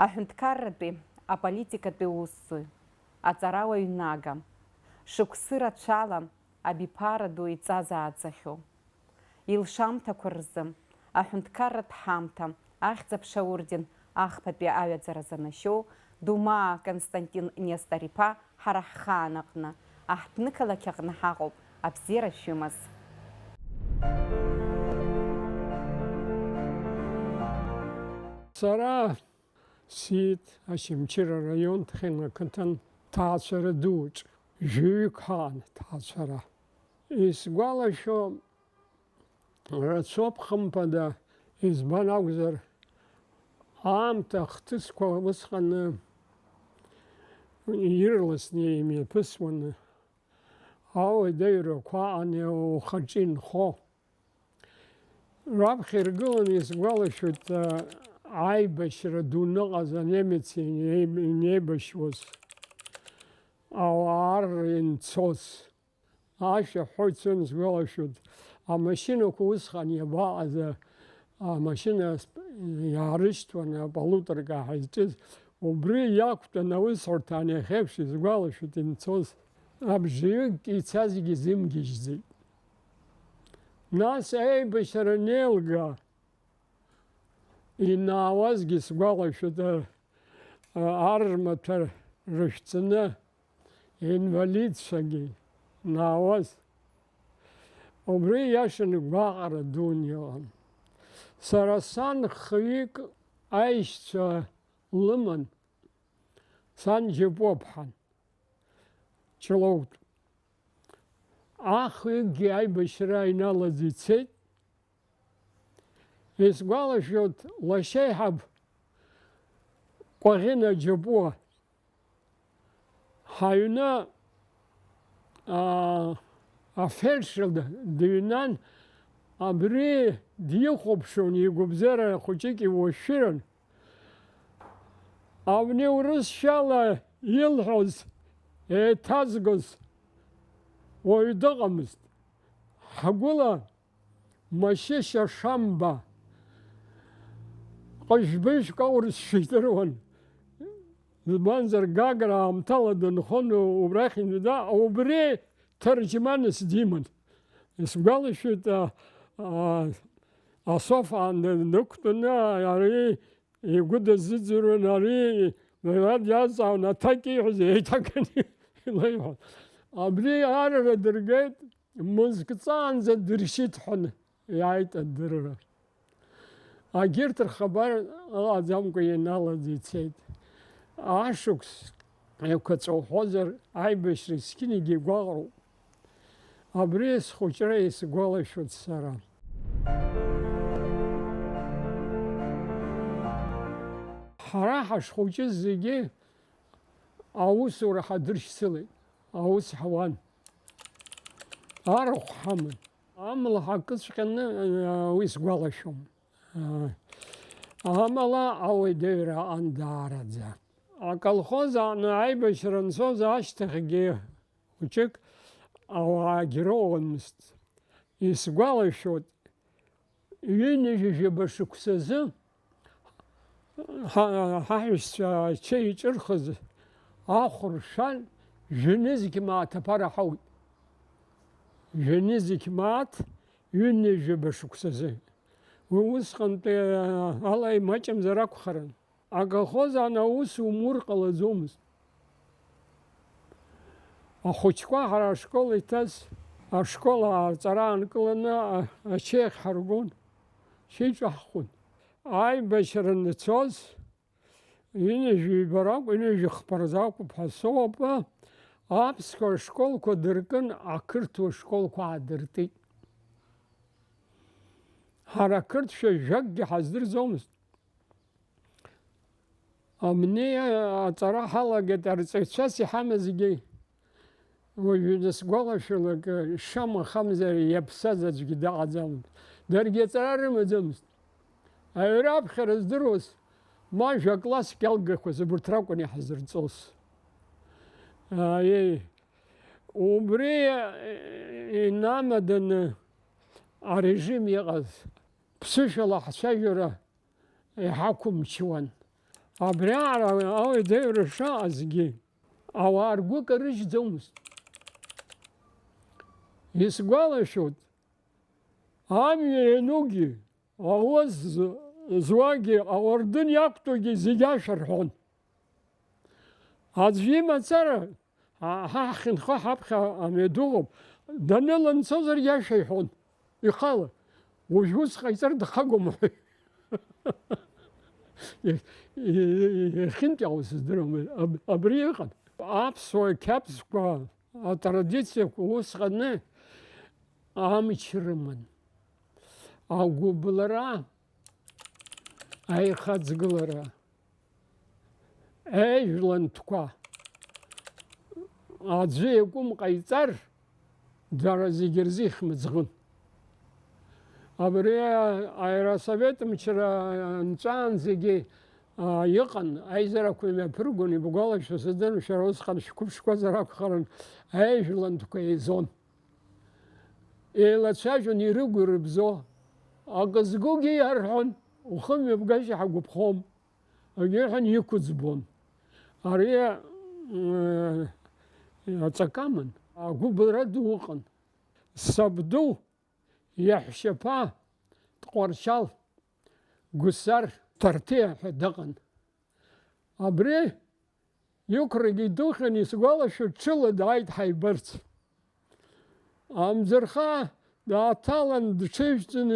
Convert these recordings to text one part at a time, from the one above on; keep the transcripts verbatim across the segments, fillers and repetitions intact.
Аҳәынҭқарратәи аполитикатәи усзуҩ, аҵарауаҩ нага, шықәсы рацәала абиԥара ду иҵазааӡахьоу, илшамҭақәа рзы аҳәынҭқарратә ҳамҭа Ахьӡ-аԥша аорден ахԥатәи аҩаӡара занашьоу Думаа Константин Нестор-иԥа ҳара ҳхаан аҟны, аҳҭнықалақь аҟны ҳаҟоуп, абзиара шәымаз. Сара сиит Очамчыра араион Ҭхьын ақыҭан ҭаацәара дуаҿ, жәаҩык ҳаан ҭаацәара. Исгәалашәо, рацәоуп, хымԥада, избан акәзар, аамҭа ахҭысқәа усҟаны ирласны еимҩаԥысуан, ауадаҩрақәа ани ухаҿы инхо. Раԥхьа иргыланы исгәалашәоит, аибашьра ду ныҟаз анемец инеибашьуаз, ауаа ар инцоз. Ашәа ҳәо ицон, исгәалашәоит, амашьынақәа усҟан иабаҟаз, амашьына иаарышьҭуан, аполуторка ҳәа изҿыз, убри иақәтәан аусҳәарҭа ани ахьеиԥш, исгәалашәоит, инцоз. Абжаҩык ицазгьы зымгьежьӡеит. Нас аибашьра анеилга, инаауазгьы сгәалашәоит, а, а, армаҭәа рышәҵаны, инвалидцәагьы наауаз. Убри иашаны гәаҟра дуун иҟан. Сара сан хҩык аишьцәа лыман, сан Џьапуаԥҳан. Ҷлоутә. Ахҩыкгьы аибашьра иналаӡ ицеит. Исгәалашәоит, лашьеиҳаб Кәаӷьына Џьапуа ҳаҩны, аа, афельдшер дыҩнан, абри дихәаԥшуан, игәабзиара хәыҷык иуашәшәыран. Абни урысшәала илҳәоз, еиҭазгоз уаҩ дыҟамызт. Ҳгәыла Машьышьа Шамба ҟыжәбыжәк аурысшәа идыруан. Избанзар, Гагра аамҭала дынхон, убрахь инда, убри ҭырџьманыс диман. Исгәалашәоит, а, а, асоф аан дықәтәаны ари игәы дазыӡырҩуан, ари лара диазҵаауан, аҭак ииҳәаз еиҭаганы илеиҳәон. Абри арра дыргеит, мызкҵаанӡа дыршьит ҳәа иааит адырра. Агьырҭ рхабар ыҟаӡамкәа ианалаӡ ицеит. Ашықәс еиқәаҵәа уҳәозар, аибашьра зқьынагьы игәаҟроуп. Абри схәыҷра исгәалашәоит сара. Ҳара ҳашхәыҷыз зегьы аусура ҳадыршьцылеит, аус ҳауан. Арахә ҳаман. Амла ҳакыҵәҟьаны, уи сгәалашәом. Амала ауадаҩра аан даараӡа. Аколхоз аҟны аибашьра анцоз ашьҭахьгьы хәыҷык ауаагьы роуамызт. Исгәалашәоит, ҩынҩажәаба шықәсазы ҳа-, ҳаҳәшьцәа ачеи иҿырхыз ахә ршәан, жәанызқь мааҭ аԥара ҳауит. Жәанызқь мааҭ ҩынҩажәаба шықәсазы. Уи усҟантәи ала имаҷымзар акәхарын. Аколхоз аан аус умур ҟалаӡомызт. Ахәыҷқәа ҳара ашкол иҭаз, ашкол ааҵара аанкыланы, а-, ачеи ахь ҳаргон, чеи ҿаҳхуан. Аибашьра анцоз, ҩынҩажәи жәаба ракәу, ҩынҩажәи хԥа рзы акәуп ҳәа соуп, аԥсуа школқәа дыркын, ақырҭуа школқәа аадыртит. Ҳара ақырҭшәа жәакгьы ҳаздырӡомызт. Абни аҵара ҳалагеит, арҵаҩцәас иҳамазгьы, уажәы дысгәалашәалак, шамахамзар иаԥсаз аӡәгьы дыҟаӡамызт. Даргьы аҵара рымаӡамызт. Аҩра аԥхьара здыруаз, ма жәа-класск иалгақәаз, убырҭ ракәын иҳазырҵоз. Аиеи, убри инамаданы арежим иҟаз, ԥсышәала ҳцәажәара иҳақәымчуан. Абриаҟара ауадаҩра шаҟазгьы, ауаа ргәы карыжьӡомызт. Исгәалашәоит, амҩа ианугьы, ауаз зуагьы, ауардын иақәтәоугьы зегьы ашәа рҳәон. Аӡәы имацара, а, ҳа ҳхьынхо ҳаԥхьа амҩаду ыҟоуп, данылымцозаргьы ашәа иҳәон, ихала, уажә ус ҟаиҵар дахагома ҳәа. И-, и-, и-, иахьынтәаауа сыздыруам, аб-, абри ыҟан. Аԥсуа қьабзқәа, атрадициақәа усҟаны амч рыман. Агәыблра, аихаҵгылара, аижәлантәқәа аӡәы иакәым ҟаиҵар, дара зегьы рзы ихьмыӡӷын. Абри аеросовет мчра анҵәаанӡагьы, а, иҟан, аизарақәа имҩаԥыргон, ибгәалашәо сыздырам, шәара усҟан шәқәыԥшқәазар акәхарын, аижәлантәқәа еизон. Еилацәажәон ирыгу ирыбзо. Акы згугьы иарҳәон, ухымҩаԥгашьа ҳагәаԥхом. Егьырҭ иқәыӡбон. Ари, э, аҵакы аман, агәыбылра ду ыҟан. Сабду иаҳәшьаԥа Тҟәарчал Гәсар Ҭарҭиа ҳәа дыҟан. Абри иқәрагьы идухьан, исгәалашәо, ҽыла дааит ҳаибарц. Амӡырха дааҭалан, дҽыжәҵын,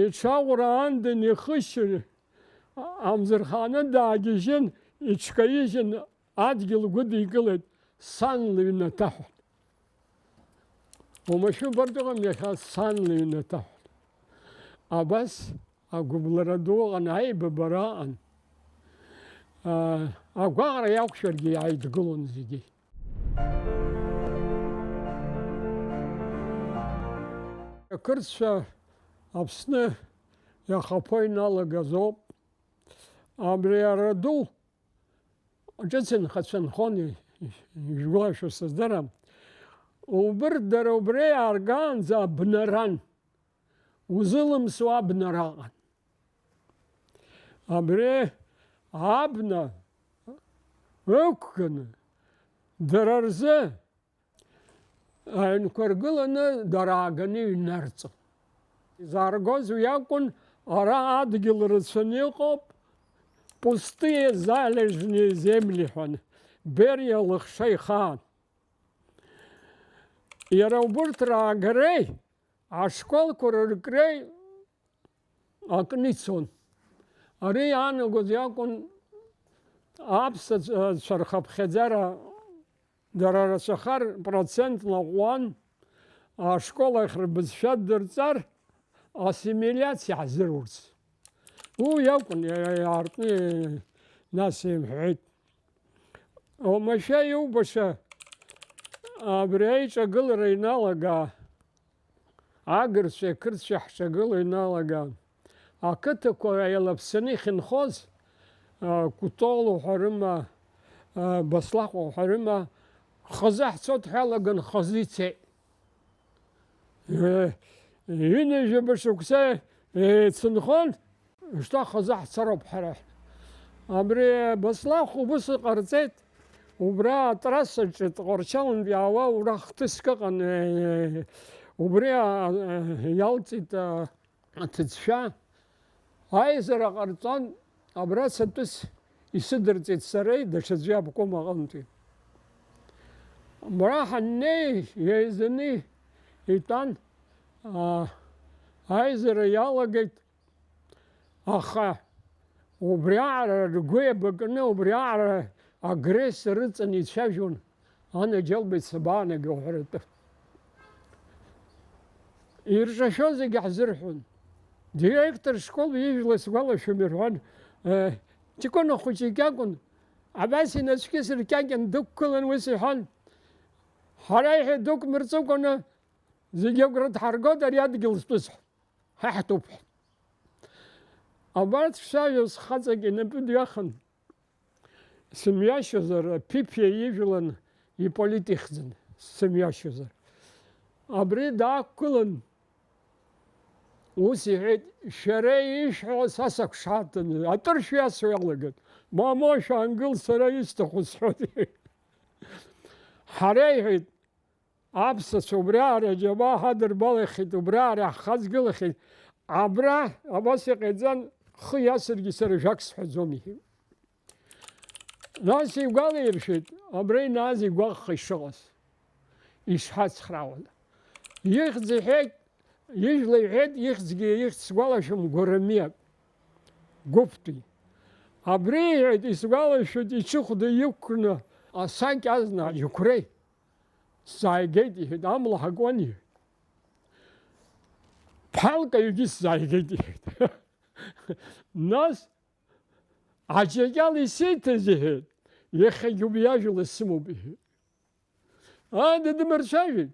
иҽаӷәра аандын ихышьшьын, амӡырханы даагьежьын, иҽкаижьын, адгьыл гәыдикылеит, сан лыҩнаҭа ҳәа. Уамашәа убартә ыҟам, иахьа сан лыҩнаҭа ҳәа. Абас агәыблра ду ыҟан, аибабара ыҟан. Аа, агәаҟра иақәшәаргьы иааидгылон зегьы. Ақырҭцәа Аԥсны иахаԥо иналагаз ауп. Абри араду ҿыц инхацәа нхон, ижәгәалашәо сыздырам. Убырҭ дара убра иааргаанӡа абнаран. Узылымсуа абнара ыҟан. Абри абна ықәганы, дара рзы аҩнқәа ргыланы, дара ааганы иҩнарҵон. Изааргоз уи акәын, ара адгьыл рацәаны иҟоуп, пустые залежные земли ҳәан, Бериа лыхшыҩ ихаан. Иара убырҭ раагареи ашколқәа рыркреи акны ицон. Ари иаанагоз иакәын аԥсацәа рхыԥхьаӡара, дара рацәахар процентла ҟәуан, ашкол ахь рбызшәа дырҵар, ассимилиациа ҳзырурц. Уи иакәын иа-, иа-, иаартны нас имҳәеит. Оумашәа иубаша, абри аиҿагылара иналага, агырцәеи ақырҭцәеи ҳҿагыло иналага, ақыҭақәа еилаԥсаны ихьынхоз, а, Кәтол уҳәарыма, а, Баслахә уҳәарыма, хазы ҳцот ҳәа иалаган, хазы ицеит. Э, ҩынҩажәаба шықәса еицынхон, шьҭа хазы ҳцароуп ҳара. Абри Баслахә убыс иҟарҵеит, убра атрассаҿы Тҟәарчалнтә иаауа ура хҭыск ыҟан, э, убри, а, а, иалҵит, а, аҭыӡшәа. Аизара ҟарҵон, абра сатәыс исыдырҵеит сареи даҽаӡәи аобком аҟынтәи. Абра ҳаннеи, еизаны итәан, аа, аизара иалагеит, аха убриаҟара ргәы еибакны, убриаҟара агрессиа рыҵаны ицәажәон. Анаџьалбеит сабаанагеи уҳәаратәы. Ирҿашәо зегьы ҳзырҳәон. Директор школ ижәла сгәалашәом ирҳәон, э, Ҷкәына хәыҷык иакәын, абас инацәкьыс ркьакьан дықәгылан ус иҳәон, ҳара, иҳәеит, дук мырҵыкәаны зегьы агәра дҳаргоит ари адгьыл зтәыз ҳәа. Ҳа ҳтәуп ҳәа. Абарҭ шәсажәоз хаҵак инапы дҩахан, сымҩашьозар, Ԥиԥиа ижәлан иполит ихьӡын, сымҩашьозар. Абри даақәгылан, Ус иҳәеит, шәара ишәҳәо са сақәшаҳаҭын, атәы шәиасуа иалагеит. Мамоу, шәаангыл, сара исҭаху сҳәоит. Ҳара, иҳәеит, аԥсацәа убриаҟара аџьабаа ҳадырбалахьеит, убриаҟара ҳхаҵгылахьеит. Абра абас иҟаиҵан, хы иасыргьы сара жәак сҳәаӡом, иҳәеит. Нас игәалаиршәеит, абра инааз игәаҟха ишыҟаз, ишҳацхраауан. Ихьӡ иҳәеит, ижәла иҳәеит, ихьӡгьы, ихьӡ сгәалашәом, Гәарамиа Гәыԥтәи. Абри, иҳәеит, исгәалашәоит, иҽыхәда иқәкны асакь азна аџьықәреи сзааигеит, иҳәеит, амла ҳакуан, иҳәеит. Ԥҳалк аҩгьы сзааигеит, иҳәеит. Нас аџьакьал исиҭаз, иҳәеит, иахьагьы убри ажәла сымоуп, иҳәеит. Ада дымырцәажәеит.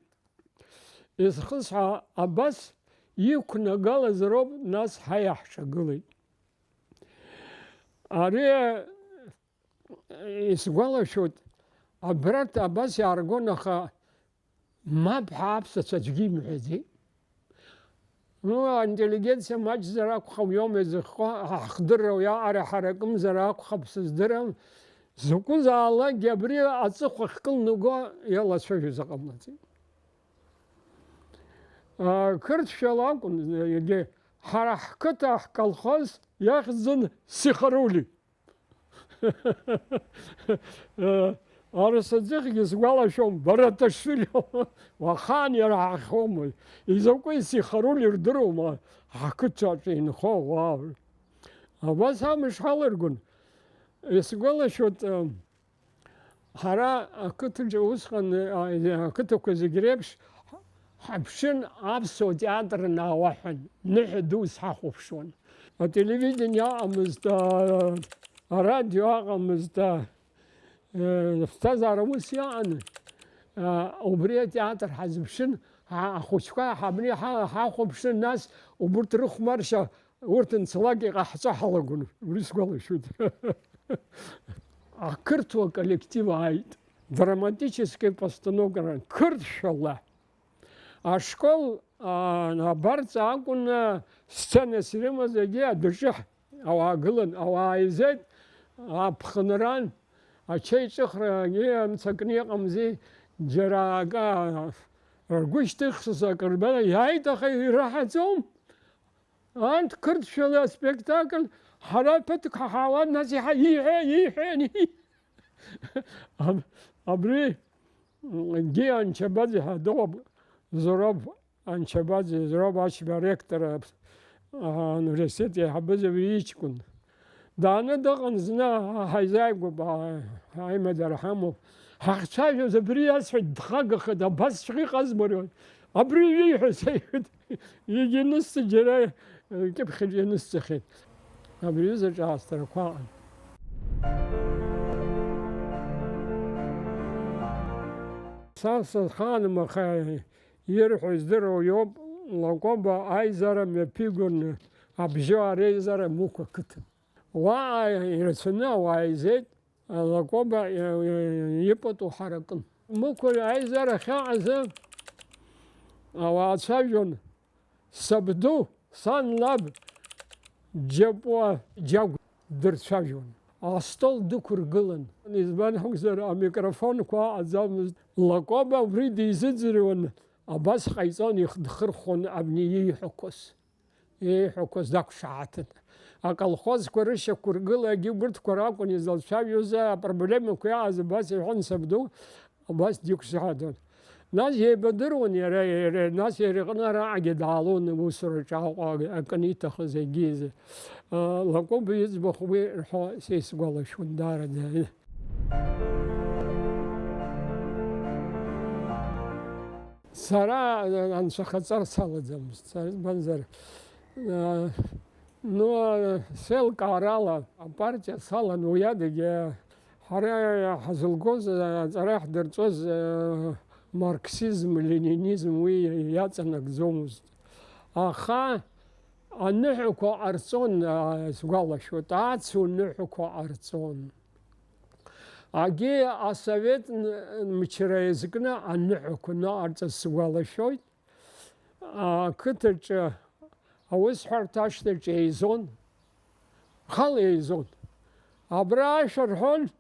Изхысҳәаа абас иқәнагалаз роуп, нас ҳаиаҳҿагылеит. Ари исгәалашәоит, абрат абас иааргон, аха мап ҳәа аԥсацәа аӡәгьы имҳәаӡеит. Ну, аинтеллигенциа маҷзар акәхап, иоума изыхҟьо, ҳахдырра уиаҟара ҳаракымзар акәхап, сыздырам. Закәызаалакгьы абри аҵыхәа ахькылнаго иалацәажәоз ҟамлаӡеит. А, қырҭшәала акәын, егьи ҳара ҳқыҭа ҳколхоз иахьӡын Сихарули. Арасаӡыхгьы сгәалашәом, Бараташвили, уахаан иара ҳахьхомызт. Изакәи Сихарули рдыруама, ҳқыҭаҿы инхо ауаа. Абас амш ҳаларгон. Исгәалашәоит, ҳара ақыҭаҿы усҟан, ақыҭақәа зегь реиԥш ҳаԥшын, аԥсуа театр анаауа ҳәа, ныҳәа дус ҳахәаԥшуан. Ателевидение аҟамызт, а, арадио аҟамызт, а, э, ҳԥсҭазаара ус иаҟан, а, убри атеатр ҳазыԥшын, ҳа-, ахәыҷқәа ҳабни ҳа-, ҳахәаԥшын, нас убырҭ рыхәмаршьа урҭ анцалак иҟаҳҵо ҳалагон, убри сгәалашәоит. Ақырҭуа коллектив ааит, драматическая постановка, қырҭшәала. Ашкол, а, абарҵа акәын, а, сценас ирымаз, егьи адәаҿы ҳ-, ауаа гылан, ауаа еизеит, аԥхынран, ачаиҿыхрагьы мцакны иҟамзи, џьара акы, а, ргәы шьҭыхсыз акы рбан, иааит, аха ираҳаӡом. Анҭ қырҭшәала аспектакль ҳара ԥыҭк ҳаҳауан, нас иҳа-, иҳәа-, иҳәа-, Аб-, абри, м, Гиа Анчабаӡе ҳәа дыҟоуп, Зураб Анчабаӡе, Зураб Ачба аректор, а, университет еиҳабыз абри иҷкәын. Дааны дыҟан зны, ҳа-, ҳаизааигәоуп, а, аимадара ҳамоуп. Ҳахцәажәоз абри иасҳәеит, дхагахеит, абасҵәҟьа иҟазма ари? Абри ииҳәаз, иҳәеит, егьанысҵа џьара, э, кьыԥхьаҿ ианысҵахьеит. Абри аҩызаҿ аасҭарақәа аҟан. Са сызхааным, аха ирҳәо здыруа иоуп, Лакоба аизара мҩаԥигон абжьы ареизара Мықә ақыҭан. Уаҟа ирацәаны ауаа еизеит, Лакоба ипату ҳаракын. Мықә аизара ахьаҟаз ауаа цәажәон, сабду, сан лаб Џьапуа Џьагә дырцәажәон. Астол дықәыргылан. Избан акәзар, амикрофонқәа аҟаӡамызт. Лакоба убри дизыӡырҩуан, абас ҟаиҵон, ихы дхырхәон абни ииҳәақәоз. Ииҳәақәоз дақәшаҳаҭын. Аколхозқәа рышьақәыргылагьы убырҭқәа ракәын излацәажәоз, апроблемақәа иааз абас иҳәон сабду, абас диқәшаҳаҭын. Нас еибадыруан иара, иара, нас иара иҟны араҟагьы даалон, усураҿы Аҟәа акы аниҭахыз, егьиз. Лакоба иӡбахә уи рҳәо са исгәалашәон даараӡа. Сара анцәахаҵара салаӡамызт. Сара избанзар, а, ну, а, сеилкаарала апартиа салан, уи адагьы ҳара ҳазылгоз, а, аҵара ҳдырҵоз, а, марксизм, ленинизм уи иаҵанакӡомызт. Аха аныҳәақәа ҟарҵон, а, сгәалашәоит, ацу ныҳәақәа ҟарҵон. Агьи асовет н-, мчра иазкны аныҳәақәа ныҟарҵаз сгәалашәоит. Ақыҭаҿы аусҳәарҭа ашҭаҿ еизон, хала еизон. Абра ашәа рҳәон,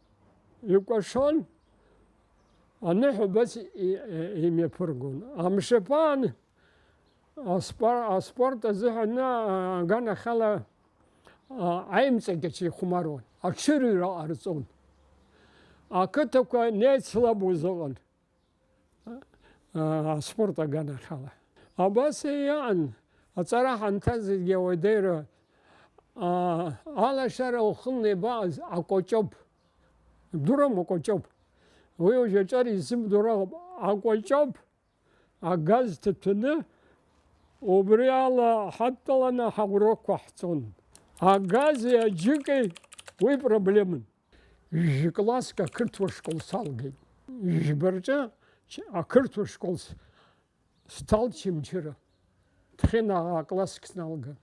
икәашон, аныҳәа убас и-, и-, имҩаԥыргон. Амшаԥан аспор-, аспорт азыҳәан, а, аганахьала, а, аимҵакьаҿ ихәмаруан, аҽырҩра ҟарҵон. Ақыҭақәа неицлабуаз ыҟан, а, аспорт аганахьала. Абас иаан, аҵара ҳанҭазаргьы ауадаҩра, а, алашара ухылны ибааз акәаҷоуп. Ибдыруама акәаҷоуп? Уи уажә аҿар изымдыруа ыҟоуп. Акәаҷоуп. Агаз ҭаҭәаны, убри ала ҳадтәаланы ҳаурокқәа ҳҵон. Агази аџьыки уи проблемын. Жәкласск ақырҭуа школ салгеит. Жәбарҿы ч-, ақырҭуа школ с-, сҭалт Чымчыра. Ԥхьынаа класск сналга.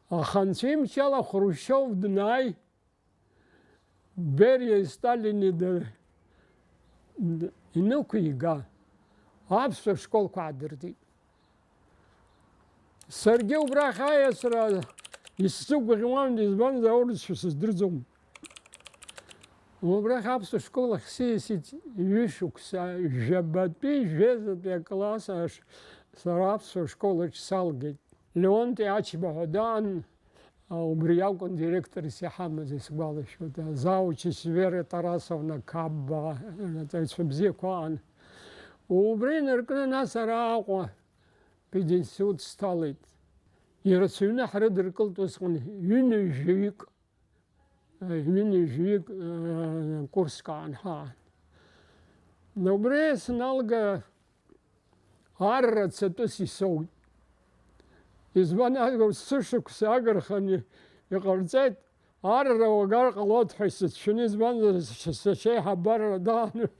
Аха анцәа имчала Хрушьов днааи, Бериеи Сталини д-, д-, инықәига, аԥсуа школқәа аадыртит. Саргьы убрахь аиасра исзыгәаӷьуан, избанзар, аурысшәа сыздырӡом. Убрахь аԥсуа школ ахь сиасит ҩышықәса, жәабатәи, жәеизатәи акласс аш-, сара аԥсуа школаҿ салгеит. Леонти Ачба ҳәа даан, а, убри иакәын директорс иҳамаз, исгәалашәоит. Завучс Вера Тарасовна Кабба, аҵаҩцәа бзиақәа аан. Убри инаркны, нас ара Аҟәа пединститут сҭалеит. Ирацәаҩны ҳрыдыркылт усҟан ҩынҩажәаҩык. Ҩынҩажәаҩык, э, курск аанҳаан. Убри саналга, арра цатәыс исоуит. Избан акәзар, сышықәса агырханы иҟарҵеит, арра уагар ҟалоит ҳәа исыцәшәаны, избанзар, с-, сашьеиҳабарра дааны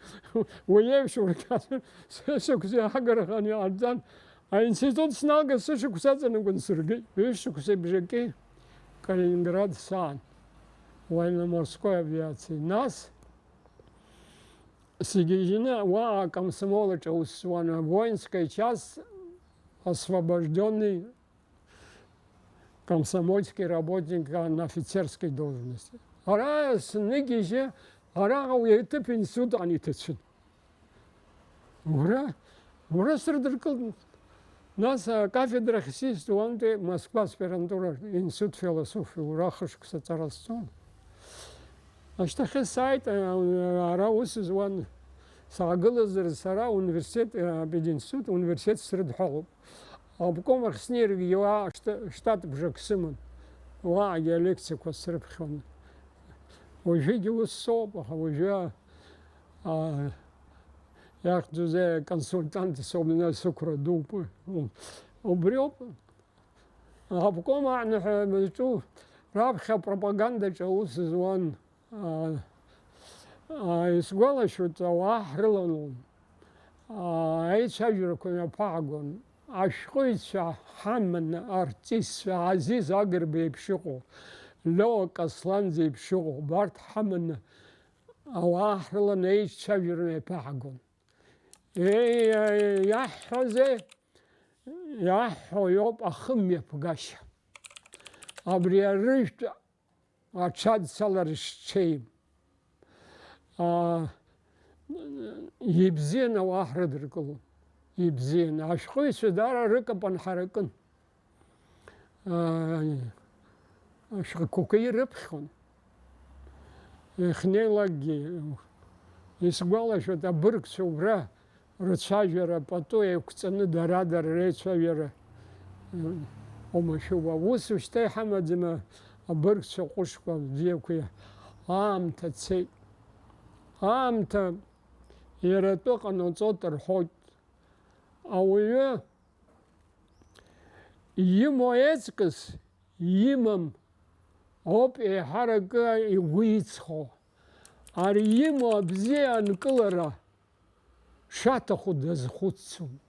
уи еиԥш ургьазар, сышықәса агырханы иҟарҵан. Аинститут сналгаз сышықәса аҵанакуан сыргеит, ҩышықәсеи бжаки Калининград саан, военно-морской авиациеи. Нас сгьежьны уа акомсомол аҿы аус зуан, воинская часть, освобождённый комсомольский работник на офицерской должности. Ара сныгьежьы, араҟа уи аҭыԥ институт аан иҭацәын. Ура, ура срыдыркылт. Нас акафедрахь сист уантәи Москва аспирантура, институт философии, ура хышықәса аҵара сҵон. Ашьҭахьы сааит, а, ара ус зуан, саагылазар сара университет, а, пединститут, университет срыдҳәалоуп. Обком ахь снеиргьы уа шта-, штат бжак сыман, уаагьы алекциақәа срыԥхьон. Уажәыгьы ус соуп, аха уажәы, а, иахьӡузеи, аконсультант соуп, нас сықәра дууп. Убриоуп. Обком аҟны ҳәа мызҿу раԥхьа апропагандаҿы аус зуан. А, а, исгәалашәоит, ауаа ҳрылалон, а, аицәажәарақәа мҩаԥаагон. Ашәҟәыҩҩцәа ҳаманы, артистцәа Азиз Агрба еиԥш иҟоу, Лео Касланӡа еиԥш иҟоу, убарҭ ҳаманы ауаа ҳрыланы еицәажәара мҩаԥаагон. Еи, иаҳҳәозеи? Иаҳҳәо иоуп ахымҩаԥгашьа. Абри арыжәтә аҽадцалара шҽеим. Аа, ибзиан ауаа ҳрыдыркылон. Ибзиан. Ашәҟәыҩҩцәа даара рыкапан ҳаракын. Аа, ашәҟәқәа ирыԥхьон. Иахьнеилакгьы, исгәалашәоит, абыргцәа убра рцәажәара пату еиқәҵаны дара-дара реицәажәара, м, оумашәа уа. Ус шьҭа иҳамаӡам абыргцәа ҟәышқәа бзиақәа. Аамҭа цеит. Аамҭа иара атәы ҟанаҵоит рҳәоит. Ауаҩы имоу еиҵкыс имам ауп еиҳаракы игәы иҵхо. Ари имоу абзиа анкылара шаҭаху дазхәыцӡом.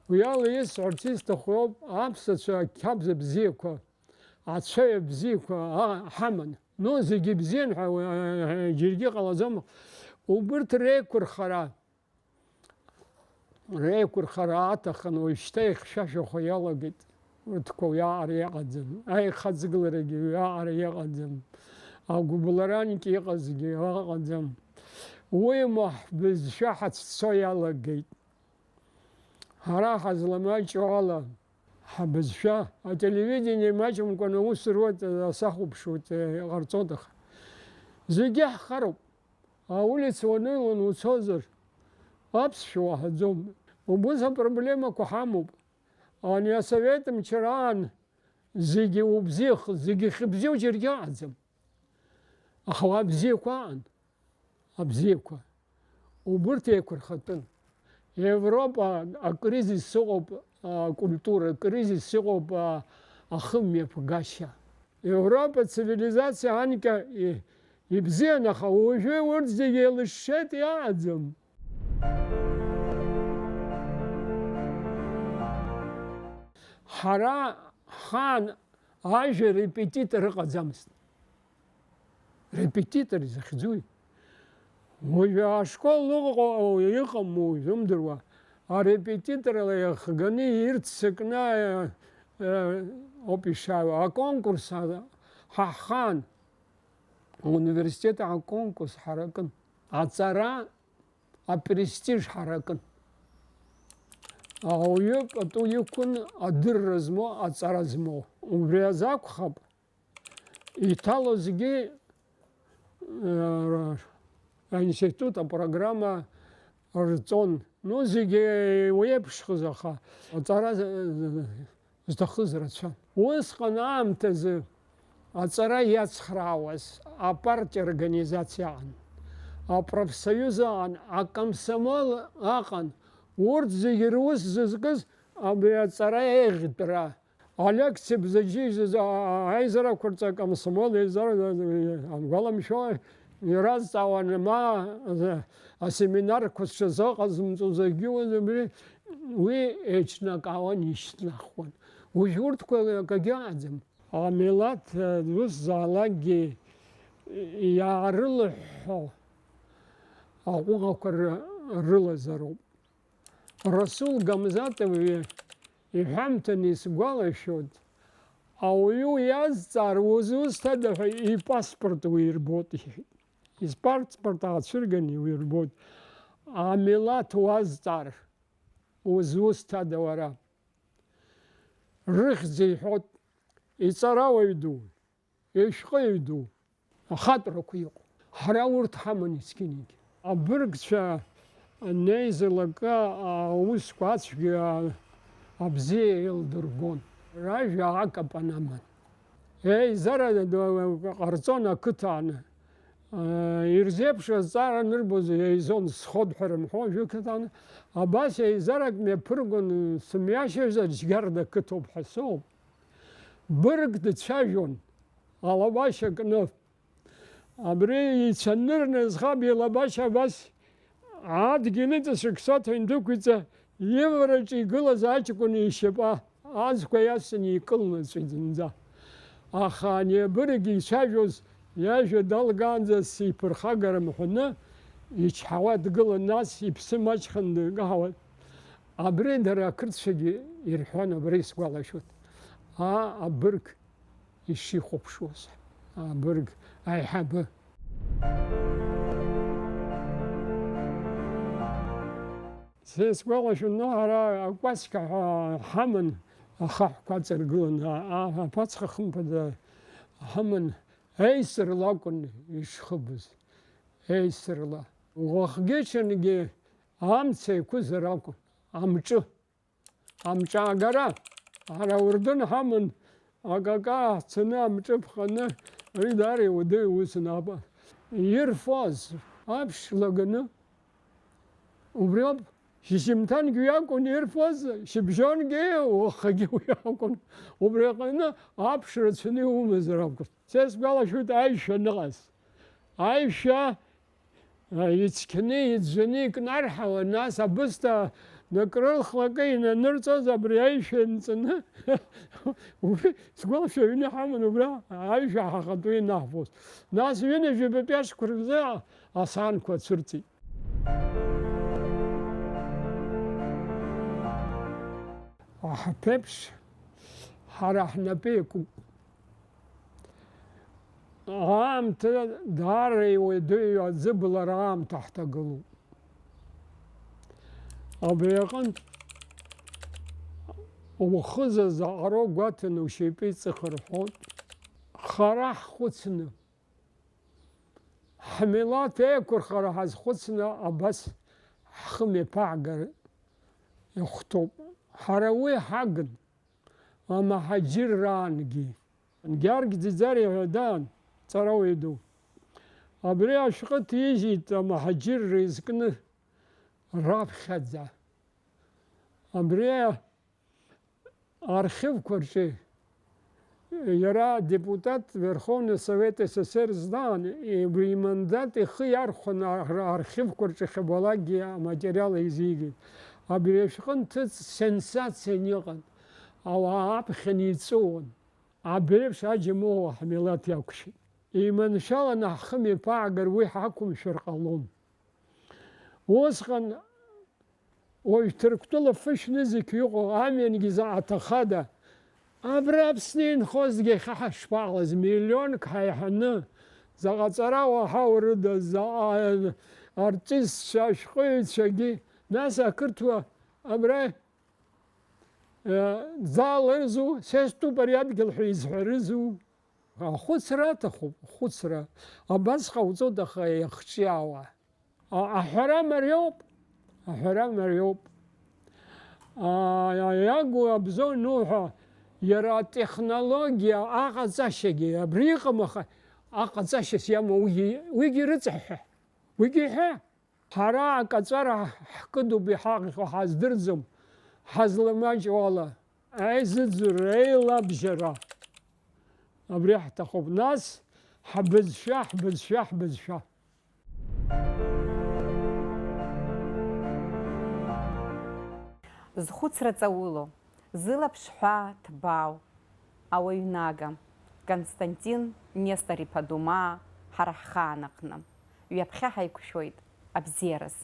Уи ала исҳәарц исҭаху ауп, аԥсацәа ақьабз бзиақәа, ацәаҩа бзиақәа, а, ҳаман. Ну, зегьы бзиан ҳәа, уи, а, џьаргьы ҟалаӡом. Убырҭ реиқәырхара, реиқәырхара аҭахын, уажәшьҭа ихьшәашәахо иалагеит. Урҭқәа уиаҟара иҟаӡам, аихаҵгыларагьы уиаҟара иҟаӡам, агәыбылрангьы иҟазгьы ыҟаӡам. Уимоу ҳбызшәа ҳацәцо иалагеит. Ҳара ҳазламаҷу ала, ҳбызшәа ателевидение маҷымкәан аус руеит, сахәаԥшуеит, иҟарҵоит, аха зегьы ҳхароуп. Аулица уанылан уцозар, аԥсшәа уаҳаӡом. Убыс апроблемақәа ҳамоуп. Ани асовет мчраан зегьы убзиахеит, зегьы хьыбзиоу џьаргьы ыҟаӡам. Аха уа абзиақәа аан, абзиақәа. Убырҭ еиқәырхатәын. Европа акризис ыҟоуп, акультура акризис ыҟоуп, а, ахымҩаԥгашьа. Европа цивилизациа анкьа и-, ибзиан, аха уажәы урҭ зегьы еилышшеит, иаҟаӡам. Ҳара ҳхаан ажәа репетитор ыҟаӡамызт. Репетитор изахьӡуи? Уажәы ашкол ыҟоу, иҟам уажәымдыруа, арепетиторла иахганы ирццакны, э, э, ауп ишааиуа. Аконкурс, а, ҳа ҳхаан, ауниверситет аконкурс ҳаракын. Аҵара апрестиж ҳаракын. Ауаҩы пату иқәын адырра змоу, аҵара змоу. Убри азы акәхап, иҭалозгьы, э, аинститут апрограмма рҵон. Ну, зегьы уеиԥшхаз, аха аҵара, э, зҭахыз рацәан. Усҟан аамҭазы аҵара иацхраауаз апартиа организациа аҟан, апрофсоиуз аҟан, акомсомол аҟан. Урҭ зегьы рус зызкыз абри аҵара еиӷьтәра. Олег Цыбзаџьиа изы-, а-, а-, аизарақәа рҿы акомсомол еизара, а-, а-, ангәаламшәо, иразҵаауан, ма, а-, асеминарқәа сшазыҟазымҵоз, акгьы уаӡам, уи, уи еиҿнакаауан, ишьҭнахуан. Уажә урҭқәа акагьы ыҟаӡам. Амилаҭ, э, дусзаалакгьы иаарылыҳәҳәо аҟәыӷақәа ры-, рылазароуп. Расул Гамзатов иҳәамҭаны исгәалашәоит, ауаҩы уиазҵаар, узусҭада ҳәа ипаспорт уирбоит, иҳәеит. Испаспорт аацәырганы уирбоит. Амилаҭ уазҵаар, узусҭада уара? Рыхьӡ иҳәоит, иҵарауаҩ ду, ишәҟәыҩҩы ду, ахатәрақәа иҟоу. Ҳара урҭ ҳаман есқьынагь. Абыргцәа анеизалак, аусқәа ацәгьа абзиа еилдыргон. Ражәа акапан аман. Еизара ду ҟарҵон ақыҭан. Ирзеиԥшу азҵаара анырбоз еизон, сход ҳәа рымҳәо жәақыҭан. Абас еизарак мҩаԥыргон, сымҩашьозар, Џьгьарда қыҭоуп ҳәа соуп. Бырг дцәажәон, алабашьа кны. Абри ицәанырны зхаб илабашьа абас адгьыл иҵасык соҭа индәықәиҵа, ивараҿы игылаз аҷкәын ишьапы аӡқәа иасны икылнаҵәеит зынӡа. Аха ани абырг ицәажәоз иажәа далгаанӡа сиԥырхагара мҳәаны, ичҳауа дгылан, нас иԥсы маҷханы дкаҳауан. Абри дара ақырҭцәагьы ирҳәон, абри исгәалашәоит. Аа, абырг ишихәаԥшуаз, абырг аиҳабы. Са исгәалашәон, ҳара акәасқьа ҳәа ҳаман, ахаҳәқәа аҵаргыланы, а-, а-, аԥацха хымԥада ҳаман, еисрала акәын ишхыбыз, еисрала. Уахгьы-ҽынгьы амца еиқәызар акәын, амҿы. Амҿаагара, ҳара аурдын ҳаман, акака ҳцаны амҿы ԥханы, ари даара иуадаҩ усын апа. Ирфоз аԥш лаганы, убриоуп, шьыжьымҭангьы уи акәын ирфоз, шьыбжьонгьы, уахагьы уи акәын. Убри аҟны аԥш рацәаны иумазар акәын. Са исгәалашәоит аишәа аныҟаз. Аишәа Ицқьны, иӡәӡәаны икнарҳауан, нас абысҭа накрылхлакы инанырҵоз абри аишәа нҵаны, убри сгәалашәо аҩны ҳаман, убра аишәа ҳахатәы инаҳфоз. Нас ҩынҩажәаба пиашқәа рзы асаанқәа ацәырҵит. Аҳаԥеиԥш, ҳара ҳнапы иакуп. Аамҭа даара иуадаҩу аӡыблара аамҭа ҳҭагылоуп. Абри аҟынтә ухыза заҟароу гәаҭаны ушьапы иҵых рҳәоит. Хара ҳхәыцны, ҳмилаҭ еиқәырхара ҳазхәыцны абас ҳхы мҩаԥаагар ихәҭоуп. Ҳара уи ҳагын. Амаҳаџьырраангьы. Георги Ӡиӡариа ҳәа даан, ҵарауаҩ ду. Абри ашәҟәы ҭижьит амаҳаџьырра изкны раԥхьаӡа. Абри архивқәа рҿы иара адепутат Верховный Совет СССР здаан, убри имандат ихы иархәаны ар-, архивқәа рҿы иахьабалакгьы аматериал еизигеит. Абри ашәҟәы нҭыҵ сенсациан иҟан. Ауаа аԥхьан еиҵәыуон. Абри еиԥш аџьамыӷәа ҳмилаҭ иақәшәеит. Еиманшәаланы ҳхы мҩаԥаагар уи ҳақәымшәар ҟалон. Усҟан уажә Ҭырқәтәыла фышә нызқь иҟоу амҩангьы заҟа аҭахада? Абра Аԥсны инхозгьы иахьа ҳашԥаҟалаз, миллионк ҳаиҳаны, заҟа ҵарауаа ҳаурыда, заҟа артистцәа, ашәҟәыҩҩцәагьы, нас ақырҭуа абра Э, залырзу, сестәуп ари адгьыл ҳәа изҳәарызу? Ахәыцра аҭахуп, ахәыцра. Абас ҟауҵоит, аха иахҿиаауа. А-, аҳәара мариоуп, аҳәара мариоуп. А, иагу абзоу ну ҳәа, иара атехнологиа аҟаҵашьагьы абри иҟам, аха аҟаҵашьас иамоу уигьы, уигьы рыҵаҳәҳәа, уигьы иҳәа. Ҳара акаҵәара ҳкыдуп иҳаҟьо ҳаздырӡом, ҳазламаҷуа ала, аизыӡырра, еилабжьара. Абри ҳҭахуп. Нас ҳбызшәа, ҳбызшәа, ҳбызшәа. Зхәыцра ҵаулоу, зылаԥш ҳәаа ҭбаау ауаҩнага, Константин Нестор-иԥа Думаа ҳара ҳхаан аҟны. Ҩаԥхьа ҳаиқәшәоит абзиараз.